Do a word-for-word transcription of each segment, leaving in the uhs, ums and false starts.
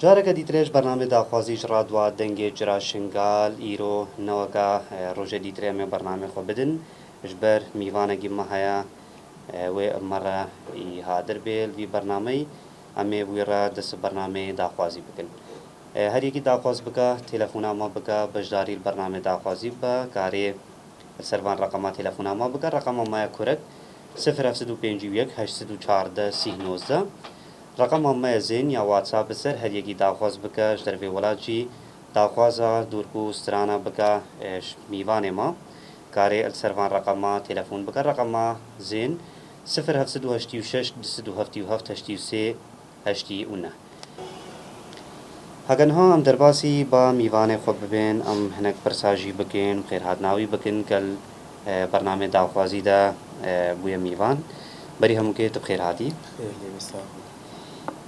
Careke dîtirê ji bernamê daxwazî ji Radwa Dengê Çira Şingal, îro neweka, e, rojê dîtirê em ê bernamê xwe bidin. Ji ber mîvanekî me heye, e, wê me re î hadir bê li vî bernameyî. Em ê wî re dest bi bernameyê daxwazî bikin. E, her yekî daxwaz bike, telefona me bike, beşdarî li bernamê daxwazî bibe, karê li ser van reqema telefona me bike. Reqema me ya kurek, sifir heft sed û pêncî û yek, heşt sed û çardeh, sîh nozdeh. Reqema me ya zên ya WhatsApp, li ser her yekî daxwaz bike, ji dervê welat jî daxwaza dûrku strana bike, e, ji mîvanê me, karê li ser van reqema telefon bike. Reqema zên, sifir heft sed û heştê û şeş, du sed û heftê û heft, heştê û sê, heştê û neh. Heke niha em derbasî ba mîvanê xwe bibên, em hinek pirsa jî bikin, xêrhatina wî bikin, gel, e, bernamê daxwazî de, e, bûye mîvan. Berî hemûkê tu bi xêr hatî. Xêr lê bî, sax bî.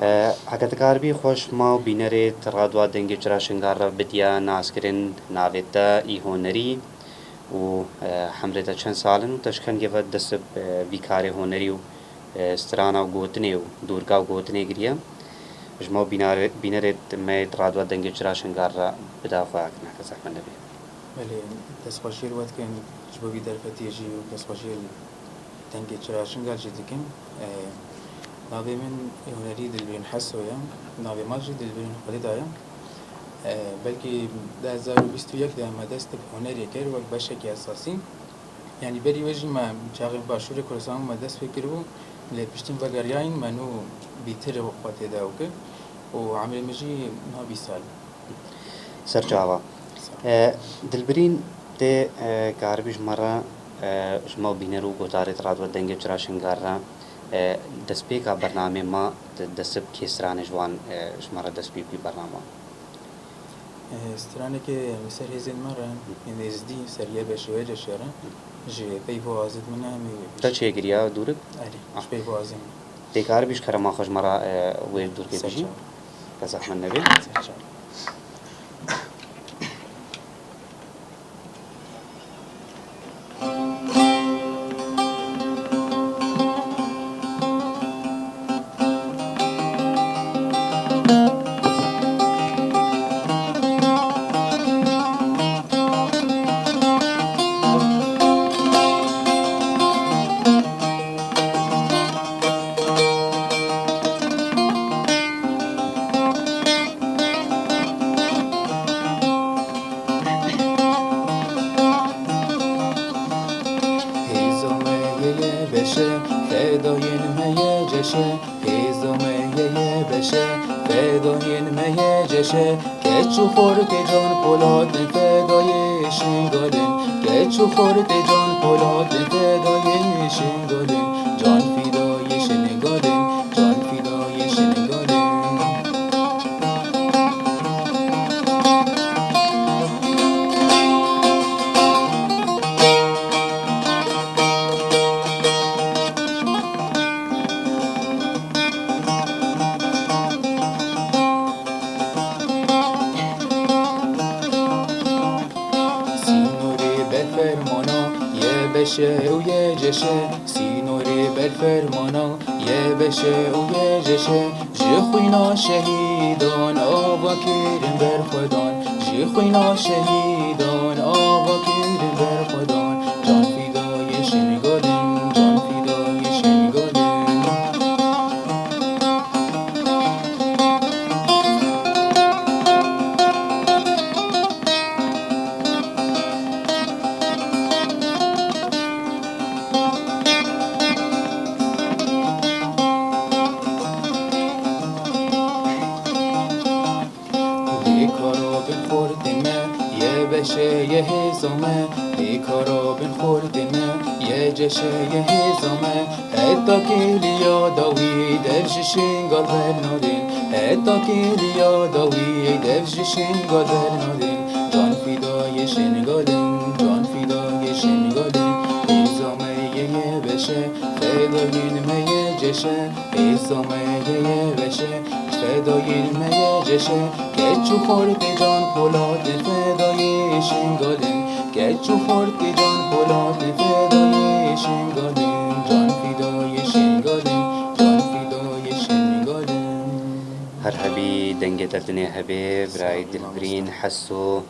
E, heke dikaribî xwe ji ma û bînerê di Radwa Dengê Çira Şingal re bidiya naskirin, navê te î hunerî û, e, hemrê te çend sal in û te ji kengê ve dest bi, e, vî karê hunerî û e, strana û gotinê û dûrka û gotinê giriye. Ji me û bînare-, bînerê me yê di Radwa Dengê Çira Şingal re bida xwe, heke zehmet nebê. Belê, destxweşiyê li we dikim, ji bo vî derfetiyê jî û destxweşiyê li Dengê Çira Şingal jî dikim. E, navê min Hunerî Dilbirîn Heso ye. Navê mal jî Dilbirîn Xwelida ye. E, belkî du hezar û bîst û yek de me dest bi hunerê kir wek beşekî esasî. Yanî berî wê jî me çaxê Başûrê Kurdistanê me dest pê kiribû, lê piştî vegeriyayîn me nû bîtir xwe tê de ew kir û emrê min jî niha bîst sal. Serçava. E, Dilbirîn, tê, e, karibî ji me re, e, ji me û bîner û gotarê di Radwa Dengê Çira Şingal re, e, destpêka bernamê me di dest bi kê stranê ji wan, e, ji me re dest pê bikî bernama? E, stranekê li ser hêzên me re, yên êzdî, ser YBŞ û YCŞ re, ji peyv û azêd min e, em ê wê Te bêjin. Çêkiriya dûrik? Erê, Ah. Ji peyv û azêd min. Tê karibî ji kerema xwe ji me re, e, wê dûrkê Ser bêjî? Çav. Te zehmet nebê. Ser çav. Hêza me ye YBŞ, fedayên me YCŞ. Hêza me ye YBŞ, fedayên me YCŞ. Keç û xortê Can Polat in, fedayê Şingal in. Keç û xortê Can Polat in, fedayê Şingal in. Can fidayê Şingal in, can fidayê Şingal in. Sînorê ber fermana YBŞ û YCŞ, sînorê ber fermana YBŞ û YCŞ, ji xwîna şehîdan ava kirin berxwedan, ji xwîna şehîdan ava kirin berxwedan, can fidayê Şingal in, can fidayê Şingal in. Bêkara bin xortê me, YBŞ ye hêza me. Bêkara bin xortê me, YCŞ ye hêza me. Heta kêliya dawî dev ji Şingal bernadin. Heta kêliya dawî dev ji Şingal bernadin. Can fidayê Şingal in, can fidayê Şingal in. Hêza me ye YBŞ, fedayên me YCŞ. Hêza me ye YBŞ, fedayên me YCŞ. Keç û xortê Can Polat in, fedayê Şingal in. Keç û xortê Can Polat in, fedayê Şingal in. Can fidayê Şingal in, can fidayê Şingal in. Her Hebî dengê te dinê hebê, birayê Dilbirîn Heso,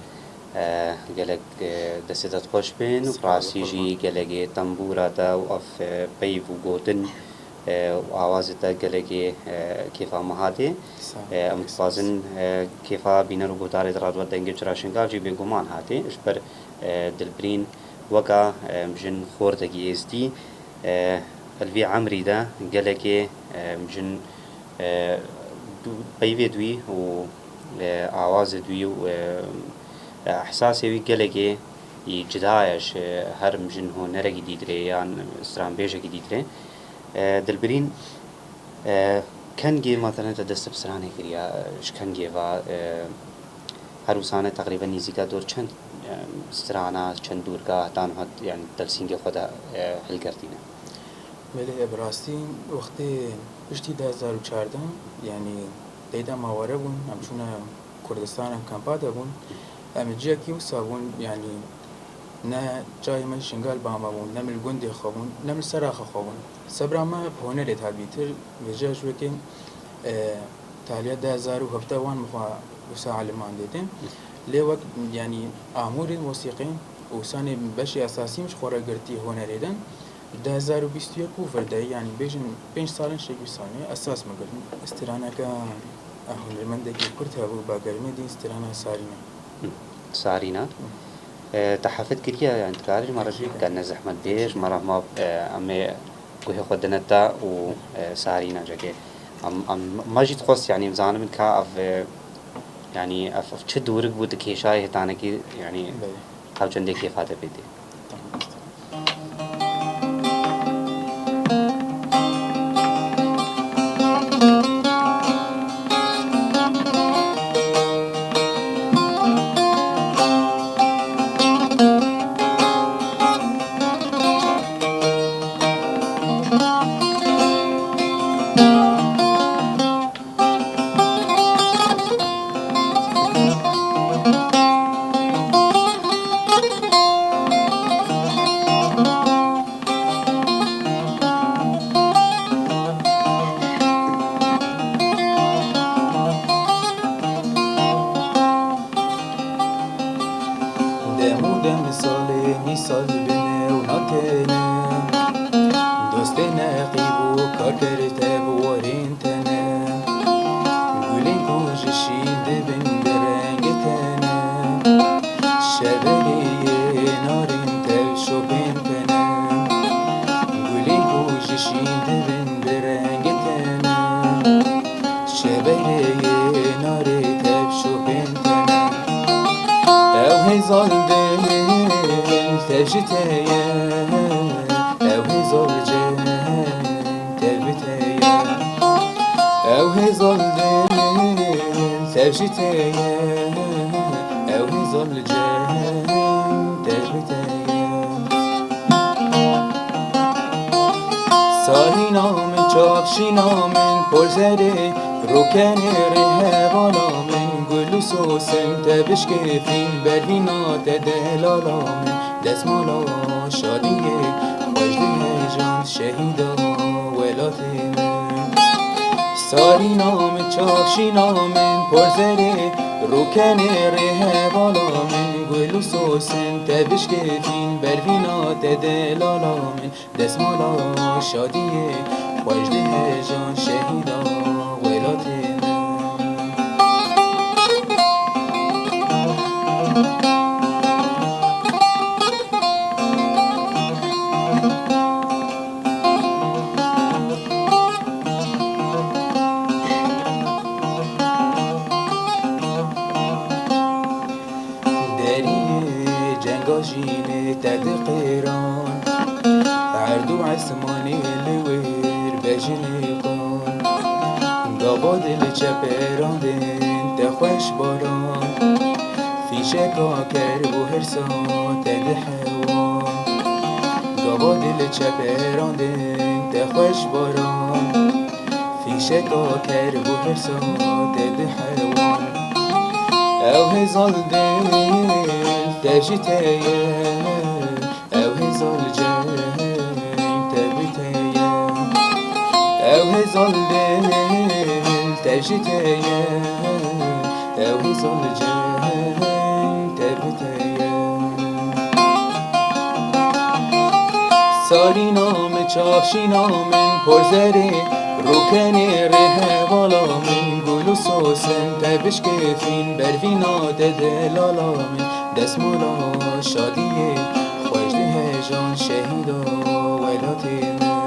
e, gelek, e, destê te xweş bin û rastî jî gelekê tembûra te û ev, e, peyv û gotin, e, û awazê te gelekê, e, kêfa me hatê. Sağ ol. E, em dixwazin, e, kêfa bîner û gotarê te re dengê tu re şingal jî bêguman hatê. Ji ber, e, Dilbirîn weka, e, jin xortekî êstî, e, li vî emrî de gelekê, e, jin, e, du-, peyvê dûî û, e, awazê dûî û, e, e, ehsasê wî gelekê yî cida ye ji her jin hunerekî dîtirê yan stranbêjekî dîtirê. E, Dilbirîn, e, kengê me tenê te dest bi stranê kiriya, e, ji kengê ve, e, her wisa ne teqrîben nîzîka dor çend, e, strana, çend dûrga heta niha, yani, delsîngê xwe de, e, hilgirtîne? Belê, bi rastî wextê piştî du hezar û çardeh, yanî teyda mawere bûn, em çûne Kurdistan, em kampa de bûn. Em li ciyekî wisa bûn, yanî ne çayê me şingal ba me bûn, ne min li gundê xwe bûn, ne min li seraxa xwe bûn. Sebra me bi hunerê dihat bîtir, vêca ji wekê, e, taliya du hezar û hevdeh wan min xwe wisa elimandê din. Lê wek, yanî amûrên mosîqê û sanê beşê esasî min ji xwe re girtî hunerê din. Du hezar û bîst û yek û vir de, yanî bêjin pênc salên şêk wî salê esas min girt. Straneke hunermendekî Kurd hebû, Bagermê dî strana Sarîna. Sarîna. E, te hefit kiriye, yani, dikarî ji me re jî bike, ne zehmet bê, ji me re hema, e, em ê guhê xwe dine te û, e, Sarîna cekê. Em, em, me jî dixwest, yani, em zanin ka ev, e, yani, ev, ev çi dûrik bû, di kêşayê hitanekî, yani, Belê. Ew çendê kêfa te pê tê. Dem û dem salê mîsal bine û natêne. Dostê neqîb û karker tev warên tene. Gulên ku ji şîn dibin bi rengê tene. Şeberê yê narên tev şopên tene. Gulên ku ji şîn dibin bi rengê tene. Şeberê yê narê tev şopên tene. Ew hêzal dil tev ji te ye. Ew hêzal cem tev bi te ye. Ew hêzal dil tev ji te ye. Ew hêzal cem tev bi te ye. Sarîna min, çavşîna min, porzerê, rûkenê rê hevala min, gul û sosin te bişkêfîn, bervîna te delala min, destmala şadiyê, xweş dihejan şehîda welatê min. Sarîna min, çavşîna min, porzerê, rûkenê rê hevala min, gul û sosin te bişkêfîn, bervîna te delala min, destmala şadiyê, xweş dihejan şehîda welatê min. Deriyê cenga jînê te diqêran, erd û esmanê li wir bejinê qan. Gava dil çeperandin te xweş baran, fîşeka kerb û hirsa te dihewan. Gava dil çeperandin te xweş baran, fîşeka kerb û hirsa te dihewan. Ew hêzal dil tev ji te ye, ew hêzal ceng tev bi te ye. Ew hêzal dil tev Ji te ye, ew hêzan li cem te bi te ye. Sarîna min, çavşîna min, porzerê, rûkenê rê hevala min, gul û sosin te bişkêfîn, bervîna te delala min, destmala şadiyê, xweş di hejan şehîda welatê min.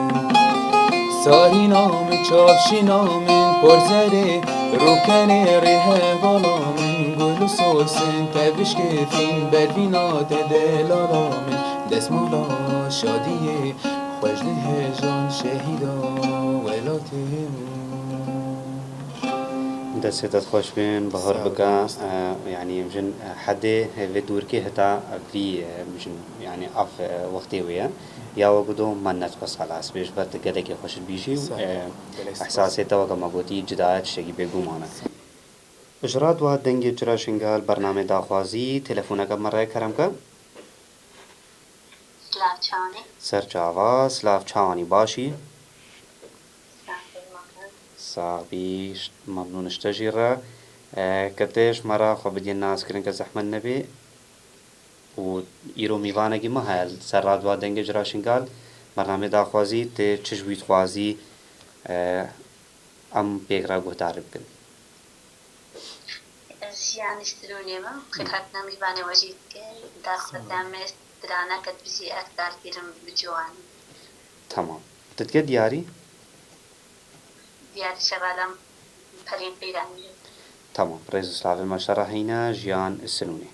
Sarîna min, çavşîna min, porzerê, rûkenê rê hevala min, gul û sosin te bişkêfîn, bervîna te delala min, destmala şadiyê, xweş di hejan şehîda welatê min. Destê te xweş bin, bahar Sağ ol, bike, sağ ol. E, yanî em jin, e, hedê vê dûrkê heta vî, e, em jin, yanî av, e, wextê wê ye. Ya we godo, me net xwe xelas bê, ji ber tu gelekî xweş dibîjî û, Sağ ol. e, Gelek spas. Ehsasê te weke me gotî, cida ye, tiştekî bêguman e. Ji radwa Dengê Cira Şingal bernamê daxwazî, telefoneke me re kerem ke. Silav çawanî? Ser çava, silav çawanî, başî? Silav xêr me kir. Sax bî, ş-, memnûn ji te jî re. E, ke tê ji me re xwe bidiyên naskirin ke zehmet nebê. Û îro mîvanekî me heye li ser radwa Dengê Cira Şingal, bernamê daxwazî, tê çi ji wî dixwazî, e, em pêk re guhdarî bikin. Ez Jiyan Îstirûnê me, xêrhatina mîvanê we jî dike, daxwaza me straneke tu jî ekdar kirin bi ciwanî. Tamam. Tu dike diyarî? Diyarî şevalam Perîn Qîranî. Tamam. Rêz û slavê me ji te re heyne, Jiyan Îstirûnê.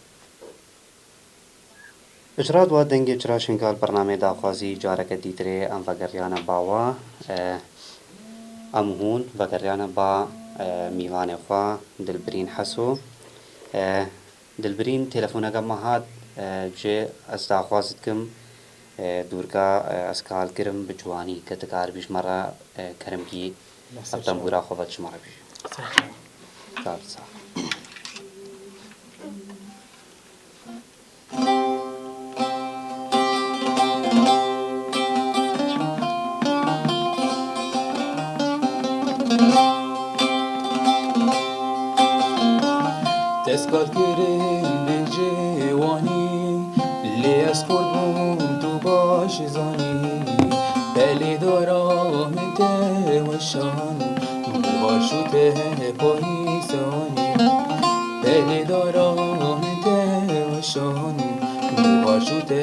Ji radwa Dengê Cira Şingal bernameyê daxwazî careke dîtirê em vegeriyane ba we. E, em hûn vegeriyane ba, e, mîvanê xwe Dilbirîn Heso. E, Dilbirîn telefoneke me hat, e, jê ez daxwaz dikim, e, dûrka, e, ez kal kirim bi ciwanî ke tu karibî ji me re, e, keremkî ev tembûra xwe ve ji me re bî. Kar sax. Dest kal kirin bi ciwanî, lê ez xurt bûm tu baş zanî. Belê dara min te weşan, bû baş û te payîsanî. Belê dara min te weşan, bû baş û te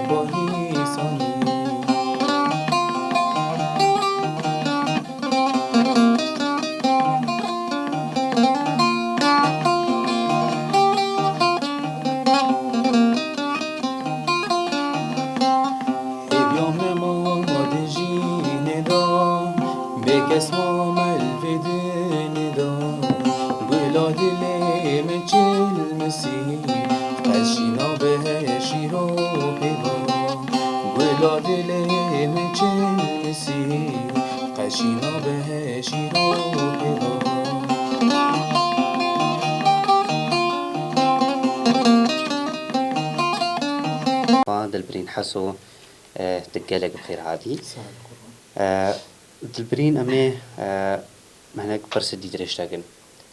payîsanî. Hêviya me ma di jînê de, bêkes ma me li vê dinê de. Gula dilê min çilmisî, qeşîna be şîro pêva. Gula dilê min çilmisî, qeşîna be şîro pêva. Dilbirîn Heso, e, tu gelek bi xêr hatî. Sağ ol, kurban. E, Dilbirîn, em ê, e, hinek pirs dîtirê ji te kin.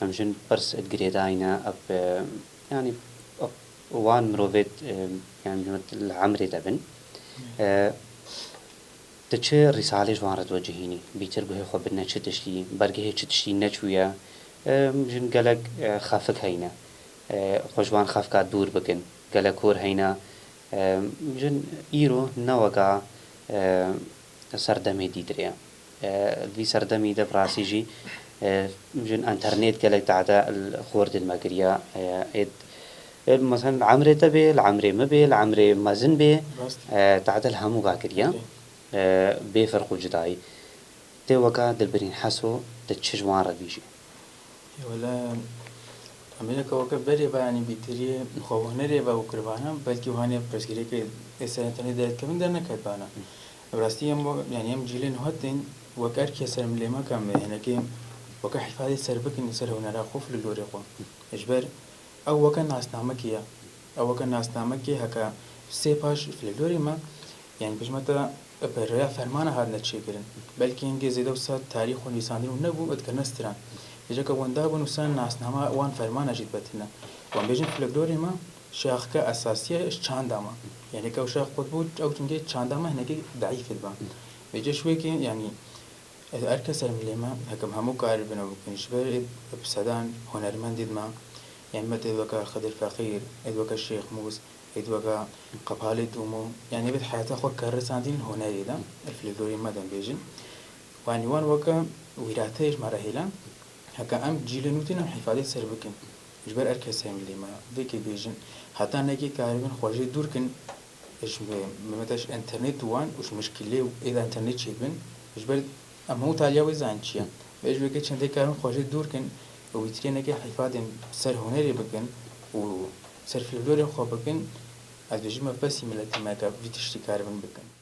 Em jin pirs girêdayî ne, ev, e, yanî, ev wan mirovêt, e, yanî, li emrê de bin. E, tu çi rîsalê ji wan re diwecihînî? Bîtir guhê xwe bidine çi tiştî, bergehê çi tiştî neçûye? E, jin gelek, e, xefik heyne. E, xwe ji wan xefika dûr bikin. Gelek hor heyne. E, jin îro ne weka, e, serdemê dîtirê ye. E, vî serdemî de bi rastî jî, e, jin enternet gelek tehde li xor dil me kiriye. E, êd, êd, meselen, li emrê te bê, li emrê min bê, li emrê mezin bê, Rast. E, tehde li hemû ve kiriye. Rast. E, bê ferq û cudayî. Tê weka Dilbirîn Heso, tu çi ji wan re dibîjî? Wele, em ê neke weke berê ve, yanî bîtiriyê xwe hunerê ve û kirvana, belkî wiha nê pirsgirêkê ê ser înternet derdikevin derneketibana. Bi rastî em, yanî em cîlên nuha tên, wek erkê ser milê me ke em ê hinekê weke hîfadê ser bikin li ser hunera xwe, folklorê xwe. Ji ber ew weke nasnamekê ye. Ew weke nasnamekê heke sê paş folklorê me, yanî bijme te bi rêya fermana hatine çêkirin. Belkî hingê zêde wisa tarîx û nivîsandin û nebû, dikirine stran. Hêjeke wenda bûn û ser nasnama wan fermana jî dibe tune. Wan bêjin folklorê me şaxeke esasî ye ji çanda me. Yanî ke ew şax qut bû, ew çingê çanda me hinekî deîf dibe. Vêce ji wê ke, yanî, ez erke ser milê me, hekem hemû karî bino bikin. Ji ber ê bi sedan hunermendê dime, yanî me tê weke Xidir Feqîr, ê weke Şêx Mûs, ê weke Qepalê Dûmo, yanî ê heyata xwe kerisandîn hunerê de, folklorê me de bêjin. Yanî wan weke wîrateyê ji me re hêlan, heke em cîlê nû tînin em hîfadê ser bikin. Ji ber erke ser milê me, vê ke bêjin, heta nekê karibin xwe jê dûr kin, ji me-, me-, ji internet û wan û ji mişkilê û ê de internet çêdibin, ji ber em hemû taliya wê zanin çi ye. Vê ji wê ke çendê karibin xwe jê dûr kin û wîtrîneke hîfadên ser hunerê bikin û ser folklorê xwe bikin, ez dibêjim me pesî miletê me ke vî tiştî karibin bikin.